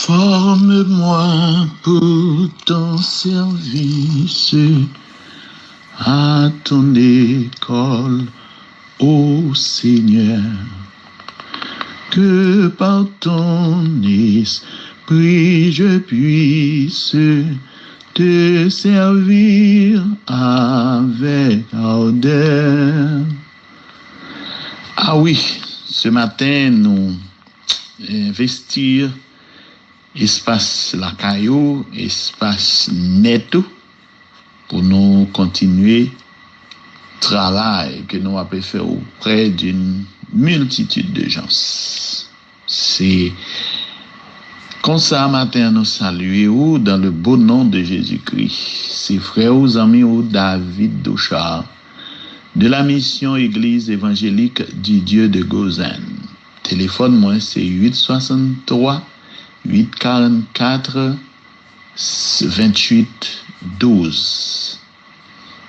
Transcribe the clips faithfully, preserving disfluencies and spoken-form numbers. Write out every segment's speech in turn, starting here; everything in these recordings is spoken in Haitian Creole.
Forme-moi pour ton service, à ton école, ô Seigneur. Que par ton esprit je puisse te servir avec ardeur. Ah wi, ce matin, nou envesti espas lakay ou, espas nèt ou, pou nou kontinye travay ke nou ape fè oprè d'une multitude de gens. Se konsa, maten an, nou salye ou dans le beau nom de Jésus-Christ. Se frè ou, zanmi ou, David Douchard, de la Mission Église Évangélique du Dieu de Gozen. Telefòn mwen se uit swasanntwa, uit karannkat, venntuit douz.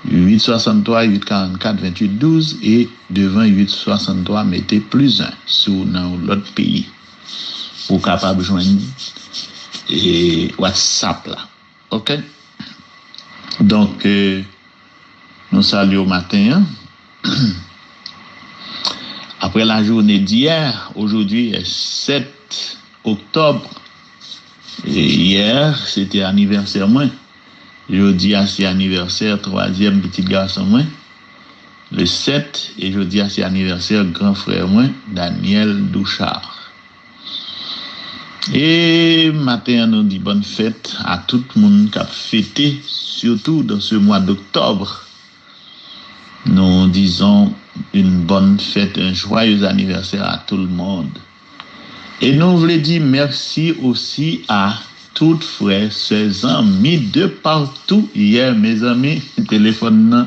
Uit swasanntwa, uit karannkat, venntuit douz, e devan uit swasanntwa, mete plis en si w nan yon lòt peyi. Ou kapab jwenn, e, WhatsApp la. Oke? Donk, e, nou salye w maten an. Après la journée d'hier, aujourd'hui est sept octobre. E yè, se te anivèsè mwen. Jodi a, se anivèsè twazyèm pitit gason mwen. Le sept, e jodi a, se anivèsè gran frè mwen, Daniel Douchard. E maten an, nou di bonne fête à tout moun k ap fete, surtout dans ce mois d'octobre. Nous disons une bonne fête, un joyeux anniversaire à tout le monde. E nou vle di mèsi osi a tout frè, sè, zanmi de partou. Yè, mezanmi, telefòn nan,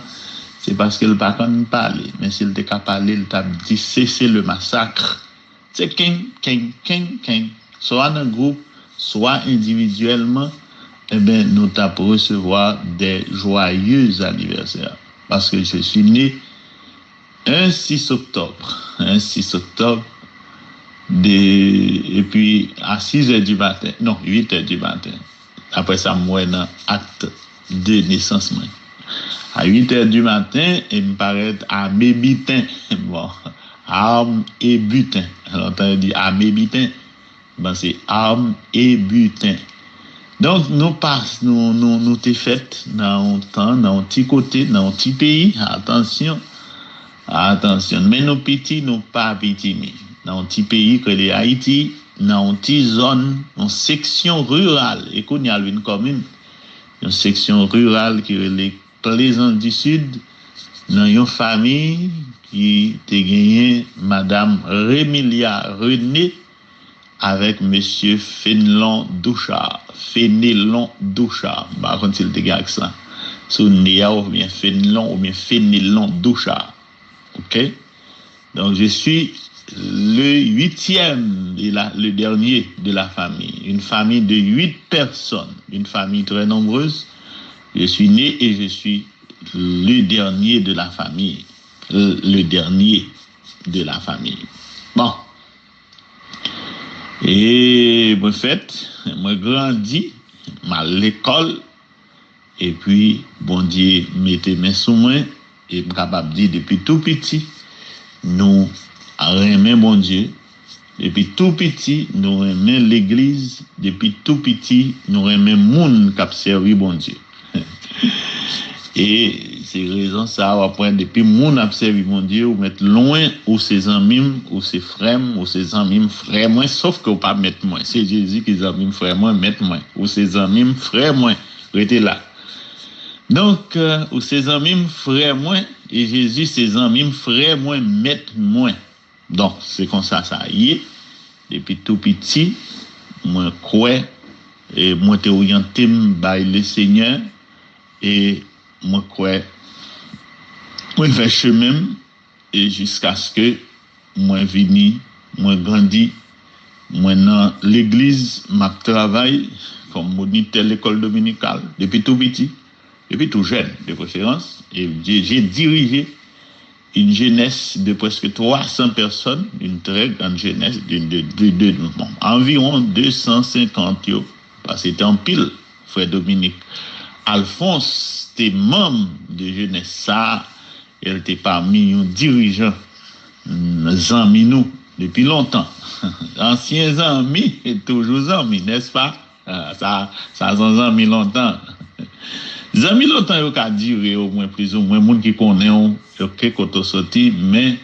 se paske l pa konn pale. Men si l te ka pale, l t ap di: "Cessez le massacre." Se kenk, kenk, kenk, kenk. Swa nan gwoup, swa endividyèlman, enben, nou t ap resevwa de joyeux anniversaire. Paske je suis né un six octobre. Un six octobre, de, epi a six heures du matin, non, huit heures du matin, daprè sa m wè nan acte de naissance mwen. A huit heures du matin, e m parèt ame biten. Bon, arme et butin. Lontan yo di ame biten. Bon, se arme et butin. Donk, nou pas, nou, nou, nou te fèt nan yon tan, nan yon ti kote, nan yon ti peyi. Atansyon, atansyon. Men nou piti, nou pa pitimi. Nan yon ti peyi k rele Ayiti, nan yon ti zòn, yon seksyon riral. E kounye a l vin komin. Yon seksyon riral ki rele Plaisance du Sud, nan yon fanmi ki te genyen madam Remilia René avèk mesye Fénelon Douchard. Fénelon Douchard. M pa konn si l te gen aksan sou ne a, oubyen Fénelon oubyen Fénelon Douchard. Oke? Donc, je suis le huitième et la, le dernier de la famille. Une famille de huit personnes. Une famille très nombreuse. Je suis né et je suis le dernier de la famille. Le, le dernier de la famille. Bon. E mwen fèt, mwen grandi, m al lekòl, epi Bondye mete men sou mwen, e m kapab di depi tou piti, nou renmen Bondye, depi tou piti, nou renmen legliz, depi tou piti, nou renmen moun k ap sèvi Bondye. E se rezon sa a, w ap wè depi moun ap sèvi Bondye, ou mèt lwen, ou se zanmi m, ou se frè m, ou se zanmi m, frè mwen, sof ke w pa mèt mwen. Se Jezi ki zanmi m, frè mwen, mèt mwen. Ou se zanmi m, frè mwen, rete la. Donk, euh, ou se zanmi m, frè mwen, e Jezi se zanmi m, frè mwen, mèt mwen. Donk, se konsa sa ye. Depi tou piti, mwen kwè, e mwen te oryante m bay Lesenyè, e mwen kwè, mwen fè chemen m, e jiskaske mwen vini, mwen grandi, mwen nan legliz, m ap travay kòm monitè lekòl dominikal, depi tou piti, depi tou jèn, de preferans, e j'ai, j'ai dirigé une jeunesse de presque trois cents personnes, une très grande jeunesse, de, de, de, de, bon, environ deux cent cinquante, yo, paske te anpil, frè Dominik. Alphonse te manm de jenès sa, el te pami yon dirijan, mm, zanmi nou depi lontan. Ansyen zanmi, toujou zanmi, nèspa? Ah, sa, sa se yon zanmi lontan. Zanmi lontan yo ka dire omwen plizoumwen, moun ki konnen w, ok, kote w soti, men,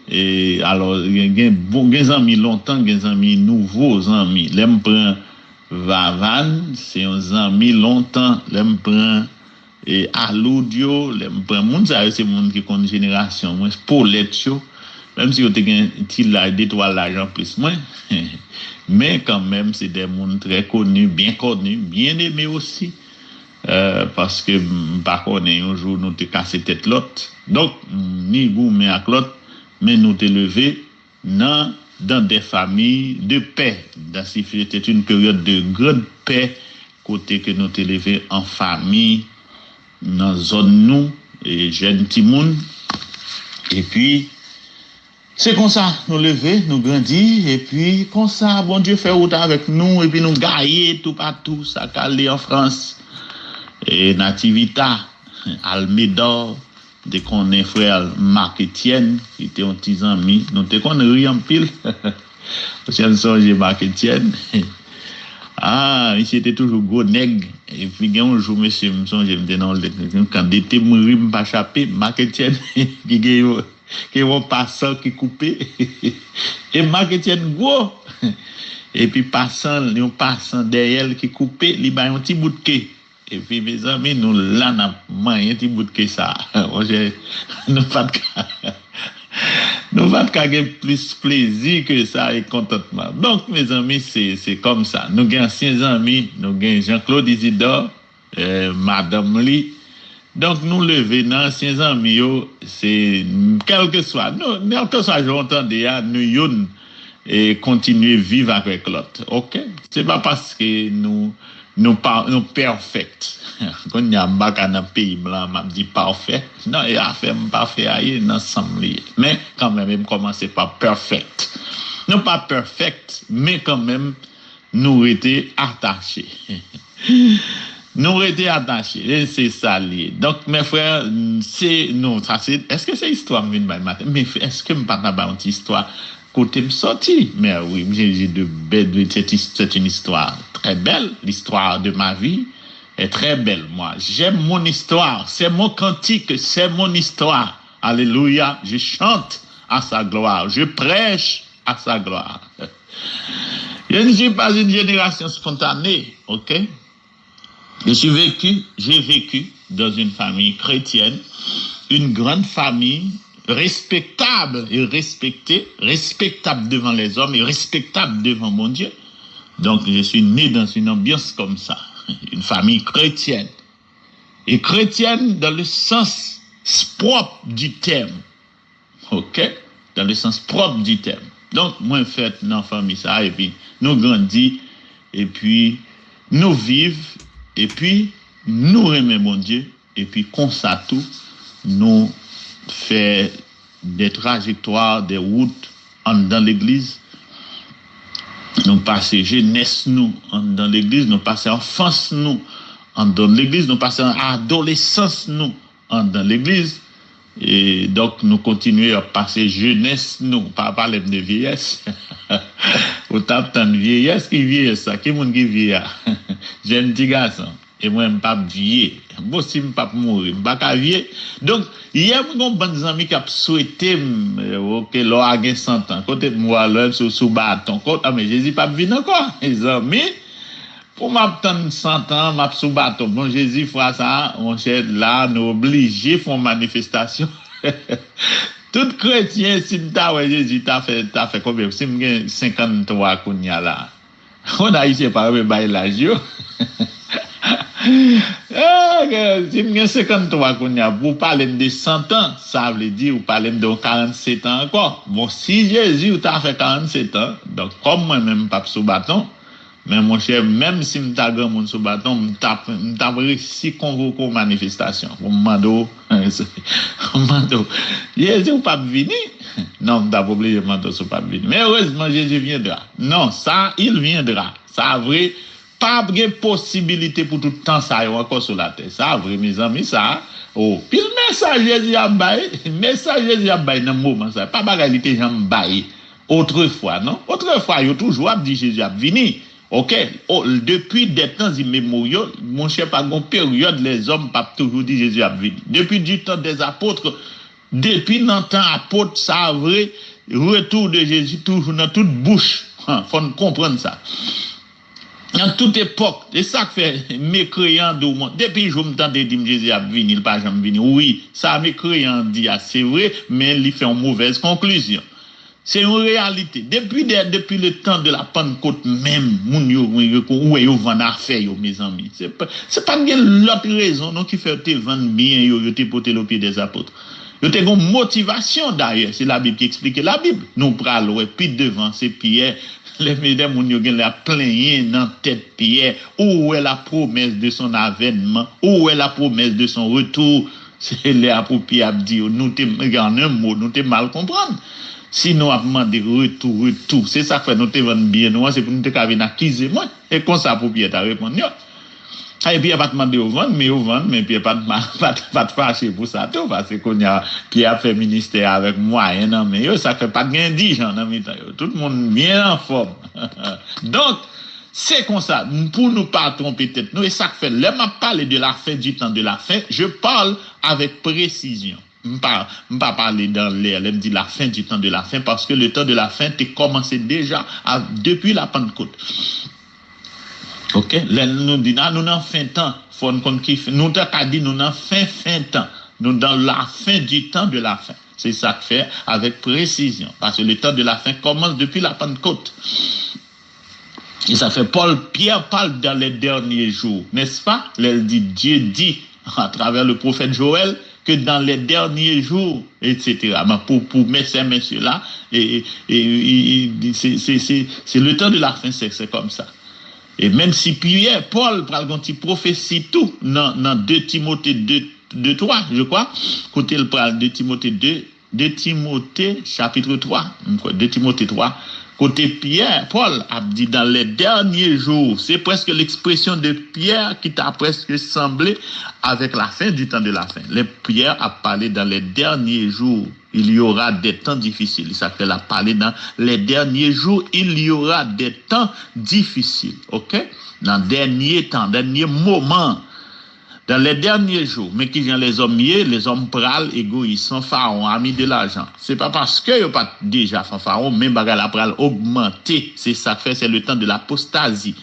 e, alò, gen, gen, bon, gen zanmi lontan, gen zanmi nouvo zanmi. Lè m pran Vavan, se yon zanmi lontan. Lè m pran, e, Aloud yo, lè m pran moun sa yo, se moun ki konn jenerasyon mwen, Paulette yo, menm si yo te gen ti laj, de twa laj anplis mwen. Men kanmenm, se de moun trè koni, byen koni, byen eme osi. Euh, paske m pa konnen yon jou nou te kase tèt lòt. Donk, ni goumen ak lòt, men nou te leve nan dans des familles de paix. Dans, c'était une période de grande paix, kote ke nou te leve an fanmi, nan zòn nou, e jèn timoun. Epi, se konsa nou leve, nou grandi, epi konsa Bondye fè wout avèk nou, epi nou gaye toupatou, sa k ale an Frans, e Nativita, Almeda, m te konnen frè Marc Etienne, ki te yon ti zanmi, nou te konn ri anpil. Paske m sonje Marc Etienne. Ah, misye te toujou gwo nèg. Epi gen yon jou, mesye, m sonje m te nan yon lèt, m kande te mouri, m pa chape. Marc Etienne, ki gen yon, ki gen yon pasan ki koupe. E Marc Etienne gwo. Epi pasan, yon pasan dèyè l ki koupe, li bay yon ti bout ke. Epi, mezanmi, nou la n ap manyen ti bout ke sa. Monchè, nou pa t ka, nou pa t ka gen plis plezi ke sa e kontantman. Donk, mezanmi, se, se kòmsa. Nou gen ansyen zanmi, nou gen Jean Claude Isidore, eh, madanm li. Donk, nou leve nan ansyen zanmi yo, se, kèlkeswa, nou, kèlkeswa jan w tande a, nou youn, e kontinye viv avèk lòt. Ok? Se pa paske nou, nou pa, nou pèfèk. Kounye a, m pa ka nan peyi m lan, m ap di pafè. Non, e afè m pafè a ye, nan san m li ye. Men, kanmenm, e m kòmanse pa pèfèk. Nou pa pèfèk, men kanmenm, nou rete atache. Nou rete atache. E se sa l ye. Donk, mes frères, se, non, sa se, èske se istwa m vin bay maten? Men, èske m pa ta bay yon ti istwa kote m soti? Mais oui, j'ai, j'ai de belles, c'est, c'est une histoire très belle. L'histoire de ma vie est très belle, moi. J'aime mon histoire. C'est mon cantique, c'est mon histoire. Alléluia. Je chante à sa gloire. Je prêche à sa gloire. Je ne suis pas une génération spontanée, ok? Je suis vécu, j'ai vécu dans une famille chrétienne, une grande famille respectable et respectée, respectable devant les hommes et respectable devant mon Dieu. Donc, je suis né dans une ambiance comme ça, une famille chrétienne. Et chrétienne dans le sens propre du terme. Ok? Dans le sens propre du terme. Donk, mwen fèt nan fanmi sa, epi nou grandi, epi nou viv, epi nou renmen Bondye, epi konsa tou, nou fè de trajektwa, de wout anndan legliz. Nou pase jenès nou anndan legliz, nou pase anfans nou anndan legliz, nou pase adolesans nou anndan legliz. E donk, nou kontinye ap pase jenès nou. Pa pale m de vyeyès. Ou t ap tann vyeyès, ki vyeyès sa? Ki moun ki vye a? Jèn ti gason. E mwen, m p ap vye. Bon, si m p ap mouri, m pa ka vye. Donk, yè, mwen gen yon bann zanmi k ap swete m, eh, ok, lè w a gen san tan. Kote m wè lè m sou, sou baton? Kot, ah, men Jezi p ap vin ankò. Zanmi, pou m ap tann san tan, m ap sou baton. Bon, Jezi, fwa sa a, monchè, la, nou oblije fè yon manifestasyon. Tout kretyen, si m ta wè Jezi, ta fè, ta fè konbyen? Si m gen senkanntwa kounye a la. Moun Ayisyen pa renmen bay laj yo. Eh, si m gen senkanntwa kounye a, pou w pale m de san tan, sa vle di ou pale m de yon karannsetan ankò. Bon, si Jezi ou ta fè karannsetan, donk, kòm mwen menm m p ap sou baton, Men monchè, menm si m ta granmoun sou baton, m t ap, m t ap resi konvoke w manifestasyon pou m mande w, m mande w, Jezi, ou p ap vini? Non, m t ap oblije mande w si w p ap vini. Men erezman, Jezi vyendra. Non, sa, il vyendra. Sa vre, pa ap gen posibilite pou tout tan sa yo ankò sou latè. Sa vre, mezanmi, sa. O, pil mesaj Jezi ap bay, mesaj Jezi ap bay nan moman sa. Pa bagay li te janm bay otrefwa, non? Otrefwa, yo toujou ap di Jezi ap vini. Oke? O, depi des temps immémoriaux, monchè, pa gon peryòd lèzòm p ap toujou di Jezi ap vini. Depi du temps des apôtres, depi nan tan apot, sa vre, retour de Jésus toujou nan tout bouch. Han, fò n konprann sa. Nan tout epòk, e sa k fè mekreyan di w, depi jou m tande di m Jezi ap vini, li pa janm vini. Wi, sa mekreyan an di a, se vre, men li fè yon movèz konklizyon. Se yon reyalite. Depi dè, depi le tan de la Pannkot menm, moun yo, yo, yo, ou wè yo vann afè yo, mezanmi. Se pa, se pa t gen lòt rezon non ki fè yo te vann byen yo, yo te pote l o pye dè apot. Yo te gon motivasyon, dayè, se Labib ki eksplike Labib. Nou pral wè pi devan, se Pyè. Lè medam moun yo genlè ap plenyen nan tèt Pyè, ou wè la promesse de son avènement, ou wè la promesse de son retour. Se lè apwopye ap di yo, nou te, an en mo, nou te mal konprann. Si nou ap mande retou, retou, se sa k fè nou te vann byen nou an, se pou nou te ka vin akize mwen. E konsa apwopye ta reponn yo. Ay, Pyè pa t mande yo vann, men yo vann, men Pyè pa t, pa t, pa t fache pou sa tou, paske kounye a, Pyè ap fè ministè avèk mwayen nan men yo, sa k fè pa t gen endijan nan mitan yo. Tout moun byen anfòm. Donk, se konsa, pou nou pa twonpe tèt nou, e sa k fè, lè m ap pale de la fin du temps de la fin, je parle avec précision. M pa, m pa pale dans l'air, lè m di la fin du temps de la fin, paske le temps de la fin te kòmanse deja a, depi la Pannkot. Oke? Lè nou di, a, nou nan fen tan, fò n konn ki fen, nou ta ka di nou nan fen, fen tan. Nou dans la fin du temps de la fin. Se sa k fè, avec précision, paske le temps de la fin commence depuis la Pentecôte. E sa fè Pòl, Pyè pale dans les derniers jours, n'est-ce pas? Lè l di, Dieu dit, à travers le prophète Joël, que dans les derniers jours, et cetera. Men pou, pou mesye, mesye la, e, e, e, e, e, se, se, se, se le temps de la fin, se, se kòmsa. E menm si Pyè, Pòl pral gon ti pwofesi tou nan, nan de Timote de, de twa, je crois, kote l pral de Timote de, de Timote, chapitre twa, m kwè, de Timote twa, kote Pyè, Pòl ap di dans les derniers jours, se prèske l'expression de Pierre ki ta prèske sanble avec la fin du temps de la fin. Lè Pyè ap pale dans les derniers jours, il y aura des temps difficiles. Sa fè l ap pale dans les derniers jours, il y aura des temps difficiles. Oke? Nan dènye tan, dènye moman. Dans les derniers jours, men kijan lèzòm ye, lèzòm pral, egoyis, fanfaron, ami de lajan. Se pa paske yo pa t deja fanfaron, men bagay la pral ogmante. Se sa k fè, c'est le temps de l'apostasie.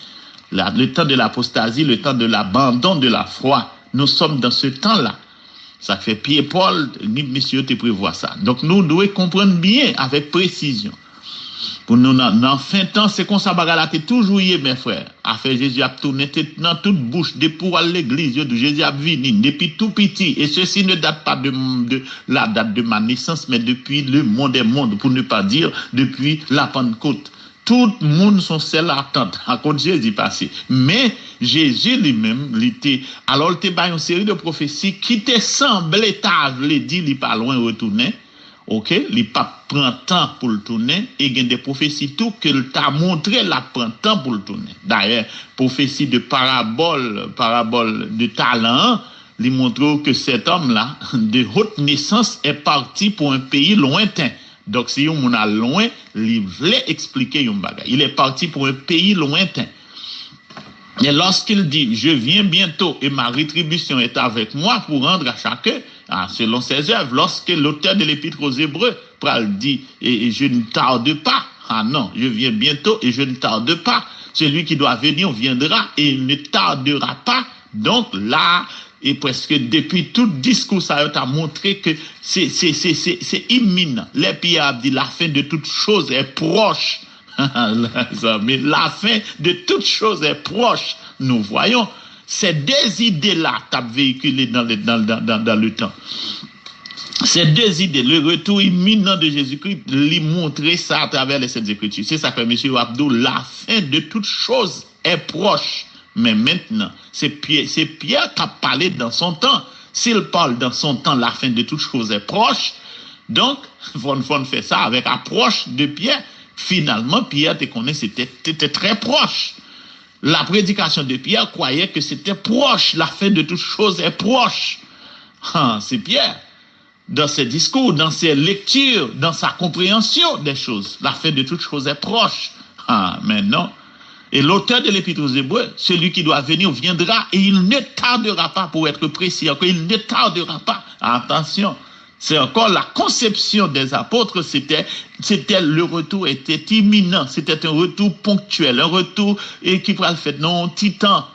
La, le temps de l'apostasie, le temps de l'abandon de la foi. Nous sommes dans ce temps-là. Sa k fè Pyè, Pòl, ni mesye yo te prevwa sa. Donk, nou dwe konprann byen, avèk presizyon. Pou nou nan, nan fen tan, se konsa bagay la te toujou ye, mes frères. Afè Jezi ap tounen te nan tout bouch, depi w al legliz, yo di w Jezi ap vini, depi tou piti, et ceci ne date pas de, de la date de ma naissance, mais depuis le monde est monde, pour ne pas dire depuis la Pentecôte. Tout moun se yon sèl atant, a kot Jezi pase. Men, Jezi li menm, li te, alò l te bay yon seri de pwofesi ki te sanble ta vle di li pa lwen retounen, oke, li p ap pran tan pou l tounen, e gen de pwofesi tou ke l ta montre l ap pran tan pou l tounen. Dayè, pwofesi de parabòl, parabòl de talan an, li montre w ke cet homme-là, de haute naissance, est parti pour un pays lointain. Donk, si yon moun al lwen, li vle eksplike yon bagay. Il est parti pour un pays lointain. Et lorsqu'il dit, je viens bientôt et ma rétribution est avec moi pour rendre à chacun, ah, selon ses œuvres, lorsque l'auteur de l'Épître aux Hébreux pral di, et, et je ne tarde pas, ah non, je viens bientôt et je ne tarde pas. Celui qui doit venir viendra et il ne tardera pas. Donk, la, e prèske depi tout diskou sa yo ta montre ke se, se, se, se, se iminan. Lè Pyè ap di, la fin de toutes choses est proche. Mezanmi, la fin de toutes choses est proche. Nous voyons, ces deux idées-là t ap véhiculé dans le, dans, dans, dans, dans le temps. Ces deux idées, le retour imminent de Jésus-Christ, li montre sa atravè les Saintes Écritures. Se sa k fè mesye yo ap di w, la fin de toutes choses est proche. Mais maintenant, c'est Pierre, c'est Pierre qui a parlé dans son temps. S'il parle dans son temps, la fin de toutes choses est proche. Donc, fò n fò n fè sa avèk apwòch de Pyè. Finalman, Pyè te konnen se te, te, te trè pwòch. La prédication de Pierre croyait que c'était proche, la fin de toutes choses est proche. Ah, c'est Pierre. Dans ses discours, dans ses lectures, dans sa compréhension des choses, la fin de toutes choses est proche. Ah, mais non. Et l'auteur de l'Épître aux Hébreux, celui qui doit venir, viendra et il ne tardera pas, pour être précis encore, il ne tardra pas. Attention, c'est encore la conception des apôtres, c'était, c'était le retour était imminent, c'était un retour ponctuel, un retour et qui pral fèt nan yon ti tan.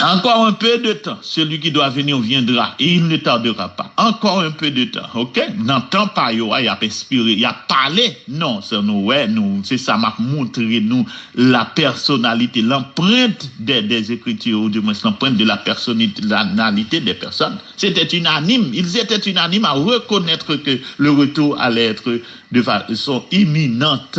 Encore un peu de temps, celui qui doit venir viendra, et il ne tardera pas. Encore un peu de temps, ok? Nan tan pa yo a, y ap enspire, y ap pale. Non, se nou wè, nou, se sa m ap montre nou, la personnalité, l'empreinte des, des Écritures, ou du moins l'empreinte de la personnalité, la personnalité des personnes. C'était unanime, ils étaient unanimes à reconnaître que le retour allait être de façon imminente.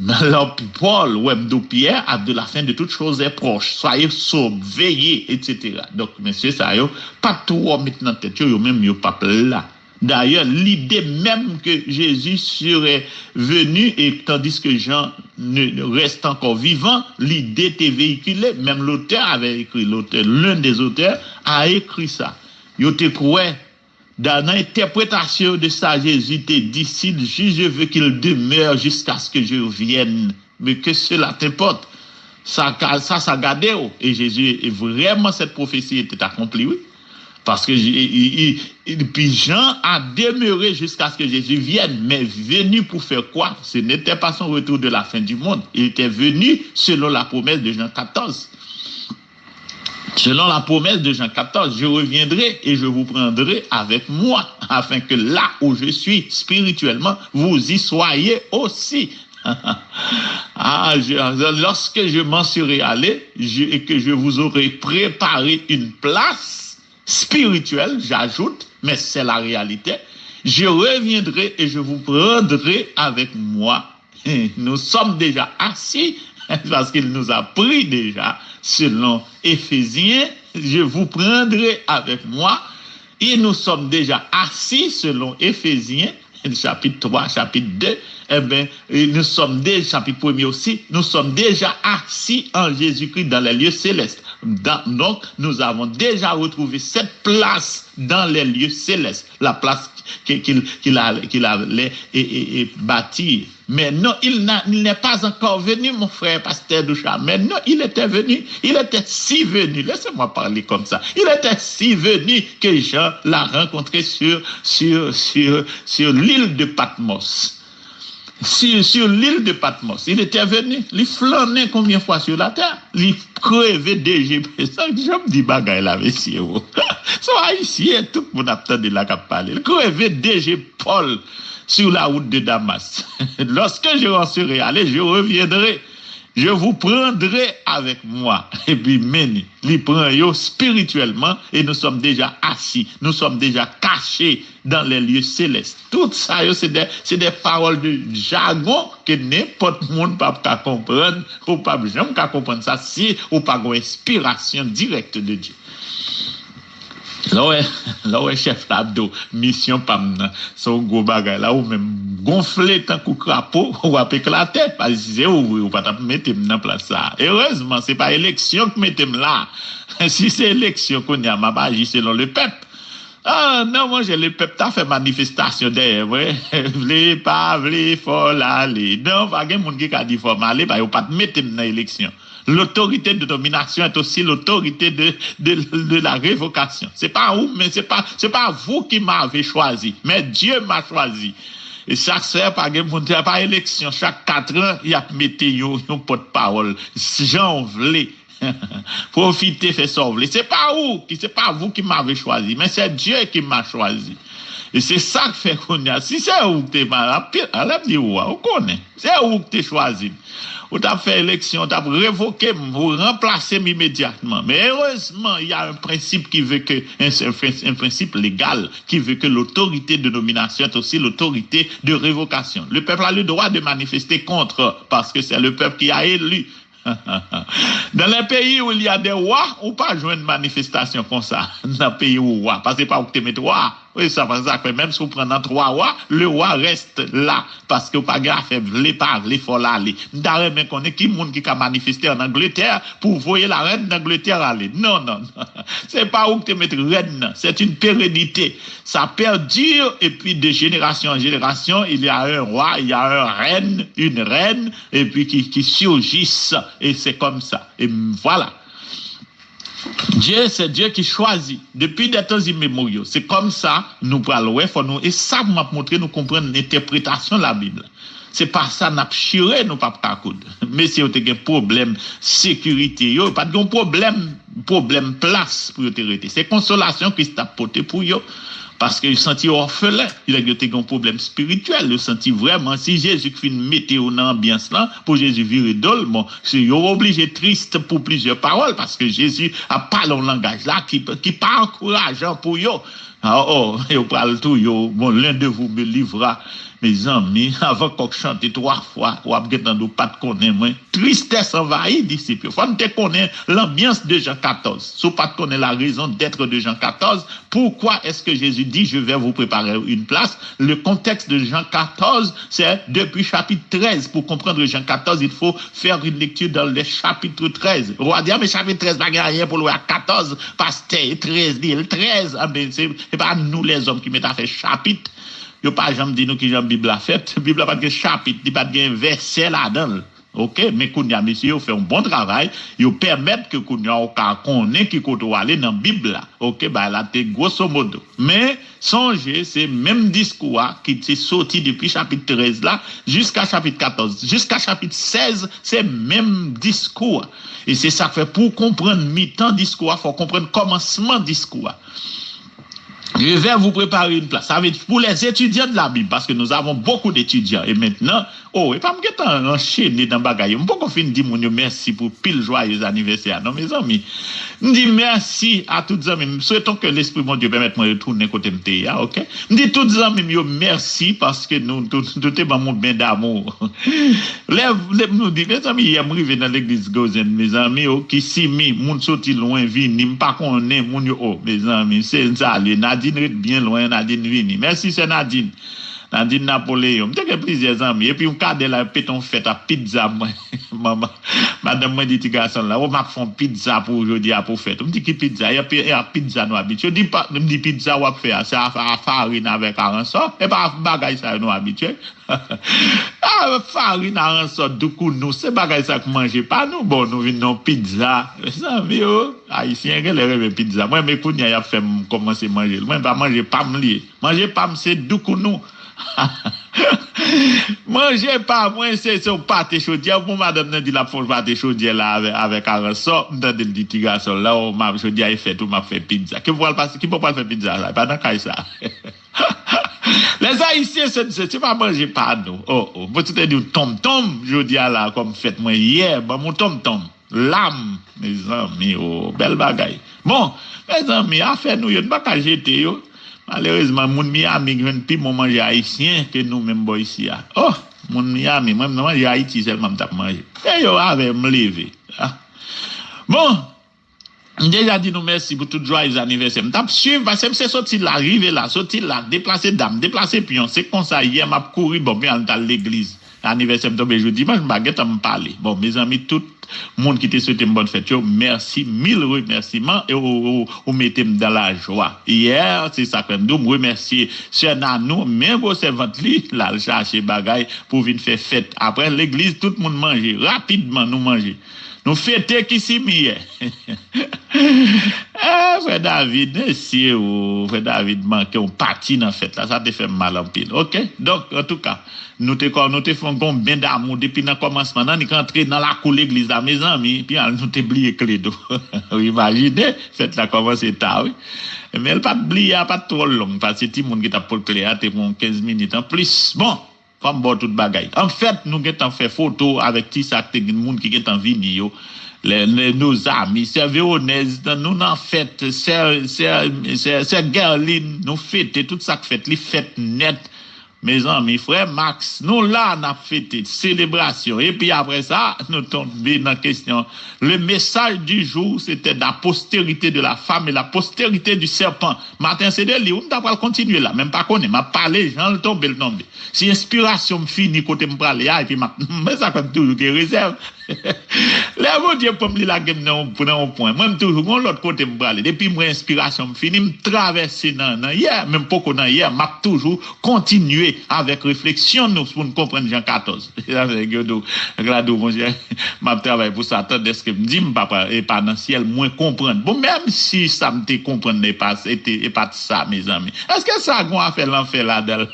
Nan lòt Pòl, wè m di w Pyè, a de la fin de toute chose est proche. Soyez sobres, veillez, et cetera. Donk, mesye sa yo, pa twò met nan tèt yo, yo menm yo p ap la. D'ailleurs, l'idée même que Jésus serait venu, et tandis que Jean ne, reste encore vivant, l'idée était véhiculée. Même l'auteur avait écrit, l'auteur, l'un des auteurs a écrit ça. Yo te kwè, dan nan entèpretasyon de sa Jezi te di, si je veux qu'il demeure jusqu'à ce que je vienne, mais que cela t'importe. Sa, ka- sa, sa gade w. E Jezi, e vrèman, cette prophétie était accomplie, wi. Parce que j- i- i- i- puis Jean a demeuré jusqu'à ce que Jésus vienne. Mais venu pour faire quoi? Ce n'était pas son retour de la fin du monde. Il était venu selon la promesse de Jean quatorze. Selon la promesse de Jean quatorze, je reviendrai et je vous prendrai avec moi, afin que là où je suis spirituellement, vous y soyez aussi. Ah, je- lorsque je m'en serai allé, je- et que je vous aurai préparé une place spirituelle, j'ajoute, mais c'est la réalité, je reviendrai et je vous prendrai avec moi. Nous sommes déjà assis, parce qu'il nous a pris déjà, selon Éphésiens, je vous prendrai avec moi. Et nous sommes déjà assis, selon Éphésiens, chapitre trois, chapitre deux. Eh bien, nous sommes déjà, chapitre premier aussi, nous sommes déjà assis en Jésus-Christ dans les lieux célestes. Donc, nous avons déjà retrouvé cette place dans les lieux célestes, la place qu'il qu allait bâtir. Mais non, il, il n'est pas encore venu, mon frère pasteur Doucha. Mais non, il était venu, il était si venu. Laissez-moi parler comme ça. Il était si venu que Jean l'a rencontré sur, sur, sur, sur l'île de Patmos. Sur, sur l'île de Patmos, il était venu. Li flannen konbyen fwa sur la terre? Li kreve de je. Sa jan m di bagay la, mesye, o. Se yon Ayisyen, tout moun ap tande la k ap pale. Li kreve de je Paul sur la route de Damas. Lorsque je serai allé, je reviendrai. Je vous prendrai avec moi. Epi men li, li pran yo spirityèlman, et nous sommes déjà assis, nous sommes déjà cachés dans les lieux célestes. Tout sa yo, se de, se de pawòl de jagon ke nenpòt moun p ap ka konprann, ou p ap janm ka konprann sa si ou pa gon enspirasyon dirèk de Dye. Lè w wè, lè w wè chèf la ap di w, misyon pa m nan, se yon gwo bagay la, ou menm gonfle tankou krapo, w ap eklate, paske si se ou vre, ou pa t ap mete m nan plas sa a. Erezman, se pa eleksyon k mete m la. Si se eleksyon, kounye a, m ap aji selon lepèp. Ah, non, monchè, lepèp ta fè manifestasyon dèyè mwen. Vle, pa vle, fò l ale. Non, pa gen moun ki ka di fò m ale, pa yo pa t mete m nan eleksyon. L'autorité de domination est aussi l'autorité de, de, de la révocation. C'est pas ou, mais c'est pas, c'est pas vous qui m'avez choisi, mais Dieu m'a choisi. E sa k fè pa gen moun, se pa eleksyon, chak kat an, y ap mete yon, yon pòtpawòl, jan w vle. Pwofite fè sa w vle. C'est pas ou, qui, c'est pas vous qui m'avez choisi, mais c'est Dieu qui m'a choisi. E se sa k fè kounye a, si se ou k te mal, ap, al ap di ou a, ou konnen. Se ou k te chwazi m. Ou t ap fè eleksyon, ou t ap revoke m, ou ranplase m imedyatman. Men erezman, il y a un principe qui veut que, un, un, un principe légal qui veut que l'autorité de nomination est aussi l'autorité de révocation. Le peuple a le droit de manifester contre, parce que c'est le peuple qui a élu. Dans les pays où il y a des rois, ou pa jwenn manifestasyon konsa nan peyi ou wa, paske pa ou ki te met wa. Wi, sa, sa fè menm si w pran nan twa wa, le wa reste la, paske w pa gen afè vle pa vle, fò l ale. M ta renmen konnen ki moun ki ka manifeste an Angletè pou voye la rèn d'Angleterre ale. Non, non, non. Se pa ou ki te met rèn nan. C'est une pérennité. Ça perdure et puis de génération en génération, il y a un roi, il y a un reine, une reine, et puis qui, qui surgissent. Et c'est comme ça. Et voilà. Dieu, c'est Dieu qui choisit. Depuis des temps immémoriaux. Se kòmsa nou pral wè, fò nou, e sa m ap montre nou konprann entèpretasyon Labib la. Se pa sa n ap chire, nou p ap ka koud. Mesye yo te gen pwoblèm sekirite yo, yo pa t gen yon pwoblèm, pwoblèm plas pou yo te rete. Se konsolasyon Kris t ap pote pou yo. Paske yo santi yo òfelen. Nèg yo te gen yon pwoblèm espirityèl. Yo santi vrèman, si Jezi k fin mete yo nan anbyans lan, pou Jezi vire do l, bon, se yo oblije tris pou plizyè pawòl, paske Jezi ap pale yon langaj la ki, ki pa ankourajan pou yo. Ah, oh, yo pral touye w. Bon, l'un de vous me livrera. Mezanmi, avan kòk chante twa fwa, w ap gentan di w pa t konnen mwen. Tristès anvayi disip yo. Fò n te konnen l'ambiance de Jean quatorze. Si w pa t konnen la raison d'être de Jean quatorze, pourquoi est-ce que Jésus dit, je vais vous préparer une place? Le contexte de Jean quatorze, c'est depuis chapitre treize. Pour comprendre Jean quatorze, il faut faire une lecture dans le chapitre treize. Ou a di, ah, men chapit trèz pa gen anyen pou l wè ak katòz, pastè, e trèz li, e trèz. Ah, men se, se pa nou lèzòm ki mete afè chapit. Yo pa janm di nou kijan Bib la fèt. Bib la pa t gen chapit, li pa t gen vèsè ladan l. Oke, men kounye a, mesye yo fè yon bon travay, yo pèmèt ke kounye a w ka konnen ki kote w ale nan Bib la. Oke, bagay la te grosso modo. Men, sonje, se menm diskou a ki te soti depi chapit trèz la jiska chapit katòz. Jiska chapit sèz, se menm diskou a. E se sa k fè pou w konprann mitan diskou a, fò w konprann kòmansman diskou a. Je vais vous préparer une place. Sa vle di pou les étudiants de la Bible, parce que nous avons beaucoup d'étudiants. Et maintenant, oh, e pa m gentan anchene nan bagay yo. M poko fin di moun yo mèsi pou pil joyeux anniversaire a, non, mezanmi. M di mèsi a tout zanmi m. Souhaitons que l'Esprit Bondye pèmèt mwen retounen kote m te ye a, oke? M di tout zanmi m yo mèsi paske nou, nou, nou te ban m yon ben damou. Lè, lè nou di, mezanmi, yè m rive nan legliz Gozen, mezanmi, o, Kisimi, moun soti lwen vini, m pa konnen moun yo, o, mezanmi, se n salye. Nadine ret byen lwen, Nadine vini. Mèsi, sè Nadine. Nadine Napoléon. M te gen plizyè zanmi. Epi yon kadè la pete yon fèt ap pizza mwen. Manman, madanm mwen di ti gason la, o, m ap fè yon pizza pou ou jodi a pou fèt. M di ki pizza? E ap, e ap pizza nou abitye. Yo di pa, m di pizza w ap fè a, se a, a farin avèk aransò. E pa bagay sa yo nou abitye. Ah, farin, aransò, doukounou, se bagay sa k manje pa nou. Bon, nou vin nan pizza. Mezanmi, o, Ayisyen genlè renmen pizza. Mwen, men kounye a, y ap fè m kòmanse manje l. Mwen, pa manje pa m li ye. Manje pa m, se doukounou. Manje pa mwen, se, se yon pate chodyè. Bon, madanm nan di l ap fè yon pate chodyè la avè, avèk aransò. M tande l di ti gason l la, o, m ap, jodi a e fèt ou, m ap fè pizza. Ki pou al pase, ki pou pral fè pizza la? E pa nan kay sa. Les Haïtiens, se, se, se pa manje pa nou. Oh, oh. Mwen te di w tonmtonm, jodi a la, kòm fèt mwen yè, ban m yon tonmtonm. Lam, mezanmi, oh, bèl bagay. Bon, mezanmi, afè nou yo, nou pa ka jete yo. Malerezman, moun Miami jwenn pi bon manje ayisyen ke nou menm bò isi a. Oh, moun Miami, mwen, mwen manje Ayiti sèlman m t ap manje. E yo avè m leve. Ah. Bon, M deja di nou mèsi pou tout joyeux anniversaire. M t ap swiv, paske m se soti la, rive la, soti la, deplase dam, deplase pyon. Se konsa, yè m ap kouri, bon, m al, m t al legliz. Anivèsè m tonbe jou dimanch, m pa gentan m pale. Bon, mezanmi, tout moun ki te swete m bòn fèt yo, mèsi, mil remèsiman, e ou, ou, ou mete m dan lajwa. Yè, se sa k fè m di w, m remèsye sè Nanou, men gwosè vant li, l al chache bagay pou vin fè fèt. Apre legliz, tout moun manje. Rapidman, nou manje. Nou fete Kisimi yè. Ah, frè David, mesye o, frè David manke yon pati nan fèt la, sa te fè m mal anpil. Oke, donk, antouka, nou te kò, nou te fè yon ben damou depi nan kòmansman, nan, ni k antre nan lakou legliz la, Mezanmi, pi al nou te bliye kle do. Ou imajine, fèt la kòmanse ta, wi. Men l pa t bliye, a pa t twò long, paske timoun ki t ap pot kle a te pran kenz minit anplis. Bon, fò m ba w tout bagay. Anfèt, nou gentan fè foto avèk ti sa k te gen moun ki gentan vini yo. Lè, lè, nos amis, sè Veronèz, nou nan fèt, sè, sè, sè, sè Guerline, nou fete, tout sa k fèt, li fèt nèt. Mezanmi, frè Max, nou la, n ap fete, selebrasyon. Epi apre sa, nou tonbe nan kesyon. Le message du jour, c'était la postérité de la femme et la postérité du serpent. Maten, se de li, wi, m ta pral kontinye la, men m pa konnen. M ap pale, jan l tonbe, l tonbe. Si enspirasyon m fini kote m prale a, epi m ap, men sa fè m toujou gen rezèv. Lè Bondye pran m, li lage m nan yon, nan yon pwen. Mwen, m toujou gon lòt kote m prale. Depi mwen enspirasyon m fini, m travèse nan, nan yè, men m poko nan yè, m ap toujou kontinye avèk refleksyon nou pou n konprann Jan katòz. Sa fè yo di w, Glado, monchè, m ap travay pou Satan, dèske m di m pa, pa, e pa nan syèl, mwen konprann. Bon, menm si sa m te konprann, e pa, e te, e pa t sa, mezanmi. Èske sa gon afè lanfè ladan l?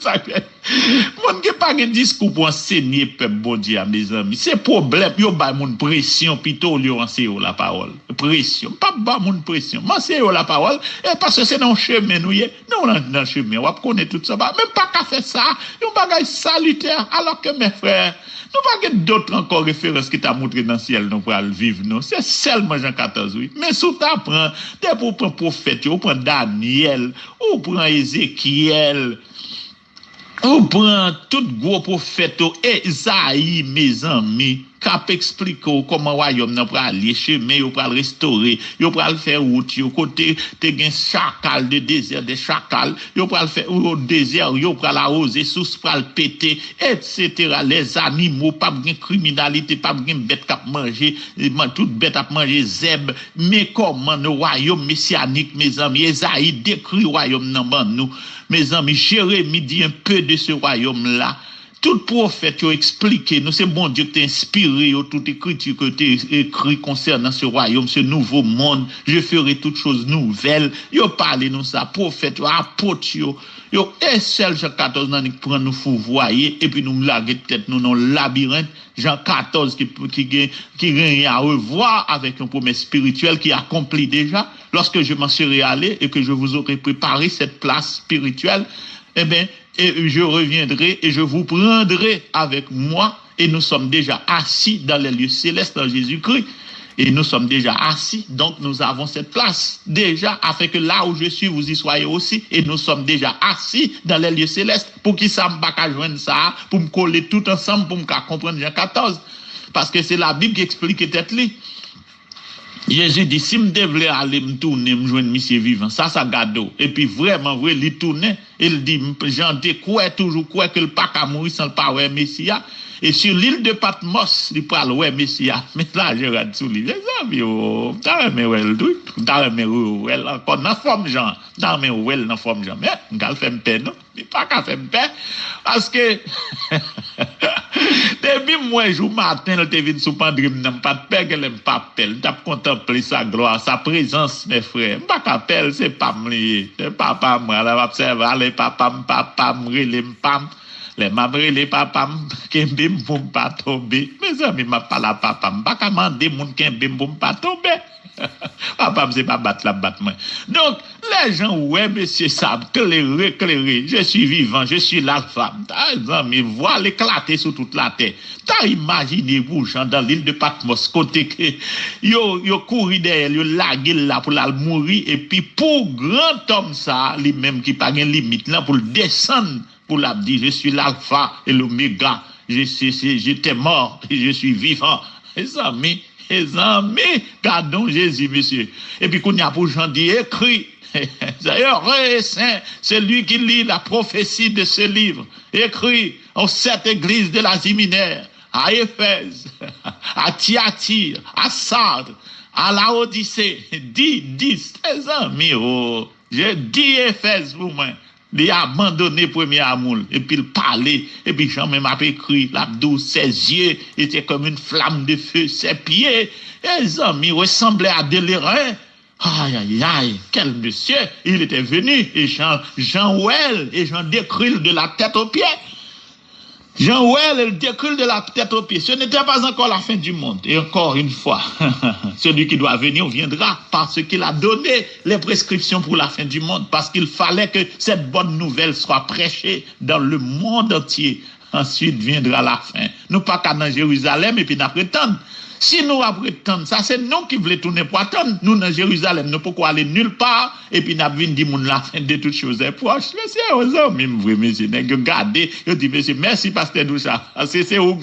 Sa fè Moun ki pa gen diskou pou ansenye pèp Bondye a, mezanmi. Se pwoblèm, yo bay moun presyon pito olye yo anseye yo lapawòl. Presyon. M p ap ba moun presyon. M anseye yo lapawòl, e paske se nan yon chemen nou ye. Nou nan, nan chemen, w ap konnen tout sa. Men m pa ka fè sa. Yon bagay salitè, alòske, mes frères, nou pa gen dòt ankò referans ki ta montre nan syèl nou pral viv, non. Se sèlman Jan katòz, wi. Men si w ta pran, depi w pran pwofèt yo, ou pran Danyèl, ou pran Ezekyèl, Ou pran tout gwo pwofèt yo, Ezayi, mezanmi, k ap eksplike w kòman wayòm nan pral ye, chemen yo pral restore, yo pral fè wout yo, kote te gen chakal, de dezè de chakal, yo pral fè, yo dezè yo pral awoze, sous pral pete, etsetera. Lèzanimo, p ap gen kriminalite, p ap gen bèt k ap manje, man-, tout bèt ap manje zèb. Men kòman nan wayòm mesyanik, mezanmi, Ezayi dekri wayòm nan ban nou. Mezanmi, Jeremi di un peu de ce royaume-là. Tout pwofèt yo eksplike nou, se Bondye ki te enspire yo, tout ekriti ke te ekri konsènan ce royaume, ce nouveau monde, je ferai toutes choses nouvelles. Yo pale nou sa, pwofèt yo, apot yo, yo, e sèl Jan katòz nan ki pran nou fouvwaye, epi nou lage tèt nou nan labirent, Jan katòz ki, ki gen, ki genyen à revoir avec une promesse spirituelle qui accomplit déjà. Lorsque je m'en serai allé et que je vous aurai préparé cette place spirituelle, eh bien, et je reviendrai et je vous prendrai avec moi, et nous sommes déjà assis dans les lieux célestes en Jésus-Christ. Et nous sommes déjà assis, donc nous avons cette place déjà, afin que là où je suis, vous y soyez aussi. Et nous sommes déjà assis dans les lieux célestes. Poukisa m pa ka jwenn sa a, pou m kole tout ansanm, pou m ka konprann Jan katòz? Paske se Labib ki eksplike tèt li. Jezi di, si m te vle ale, m tounen, m jwenn misye vivan. Sa, sa gade w. Epi vrèman vre, li tounen. E l di, m, Jan te kwè, toujou kwè ke l pa ka mouri san l pa wè Mesi a. E sur l'île de Patmos, li pral wè Mesi a. Men lajè rad sou li. Mezanmi, o, m ta renmen wè l tou. M ta renmen wè l ankò nan fòm Jan. M ta renmen wè l nan fòm Jan. Men, m pral fè m pè, non. Li pa ka fè m pè. Paske, depi m wè jou maten l te vin sou pandri m nan, m pa t pè, genlè m pa pè l. M t ap kontanple sa glwa, sa prezans, mes frères. M pa ka pè l, se pa m li ye. Se papa m, ala m ap sèvi, ale papa m, papa m, rele m pa m. Lè m ap rele papa m, kenbe m pou m pa tonbe. Mezanmi, m ap pale a papa m, m pa ka mande moun kenbe m pou m pa tonbe. Papa m se pa bat l ap bat mwen. Donk, lè Jan wè mesye sa ap klere, klere, je suis vivant, je suis l'alpha. Ah, zanmi, vwal eklate sou tout latè. Ta imajine pou Jan dans l'île de Patmos, kote ke yo, yo kouri dèyè l, yo lage l la pou l al mouri, epi pou grandòm sa a, li menm ki pa gen limit lan, pou l desann, pou l ap di, je suis l'alpha et l'oméga, je suis, je, j'étais mort et je suis vivant. Mezanmi, mezanmi, gadon Jezi, mesye. Epi kounye a pou Jan di, écrit, c'est heureux et saint celui qui lit la prophétie de ce livre, écrit aux sept églises de l'Asie mineure, à Éphèse, à Thyatire, à Sardes, à Laodicée, di, di, mezanmi, o, je di Éphèse pou mwen. Li abandone premye amou l, epi l pale, epi Jan menm ap ekri, l ap di w, ses yeux étaient comme une flamme de feu, ses pieds, e zanmi, ressemblaient à de l'airain. Ay, ay, ay, quel monsieur! Il était venu, et Jan, Jan wè l, e Jan dekri l de la tête aux pieds. Jean Well, il décrit de la tête aux pieds. Ce n'était pas encore la fin du monde. Et encore une fois, celui qui doit venir viendra parce qu'il a donné les prescriptions pour la fin du monde, parce qu'il fallait que cette bonne nouvelle soit prêchée dans le monde entier. Ensuite viendra la fin. Nou pa ka nan Jerizalèm epi n ap ret tann. Si nou ap ret tann, sa se nou ki vle tounen pou atann. Nou nan Jerizalèm, nou poko ale nil pa, epi n ap vin di moun la fin de tout chose est proche. Mesye, yo zanmi m vre, mesye. Nèg yo gade, yo di, mesye, mèsi, pastè Doucha. Se, se ou k vin